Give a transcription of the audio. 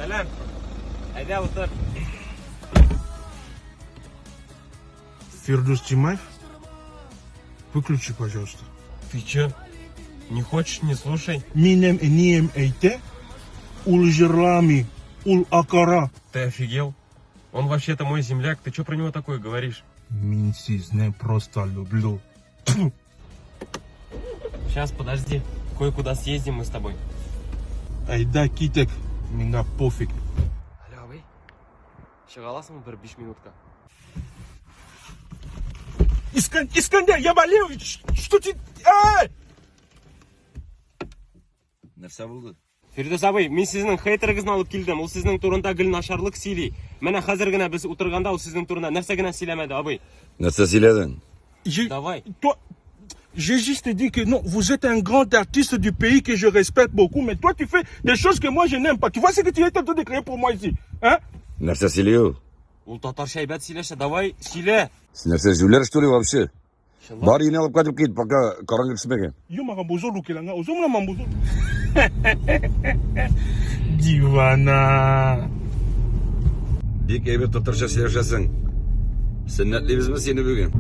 Сәлам. Әйдә утыр. Фирдус Тимаев, выключи, пожалуйста. Ты чё? Не хочешь, не слушай. Минем әнием әйтә, ул җырламый, ул акыра. Ты офигел? Он вообще-то мой земляк, ты чё про него такое говоришь? Мин сезне просто люблю. Сейчас, подожди. Кое-куда съездим мы с тобой. Әйдә китик, миңа пофиг. Алло, абый. Чыга аласыңмы бер 5 минутка? Искандер, я болею! Что ты... Эй! Нәрсә булды? Фирдүс абый, мин сезнең хейтерыгызны алып килдем. Ул сезнең турында гел начарлык сөйли. Менә хәзер генә без утырганда ул сезнең турында нәрсә генә сөйләмәде, абый. Нәрсә сөйләдең? Давай. Toi, j'ai juste dit que non, vous êtes un grand artiste du pays que je respecte beaucoup, mais toi tu fais des choses que moi je n'aime pas. Tu vois ce que tu es en train de créer pour moi ici? Hein? Нәрсә сөйли ул? Ул татарча әйбәт сөйләшә, давай, сөйлә. Син нәрсә, җүләр что ли вообще? Чынлап. Бар өенә алып кайтып кит, пока караңгы төшмәгән. Yo makambo ozolukela nga, ozomona mambo ozo- Divana. Бик әйбәт татарча сөйләшәсең. Сөннәтлибезме сине бүген?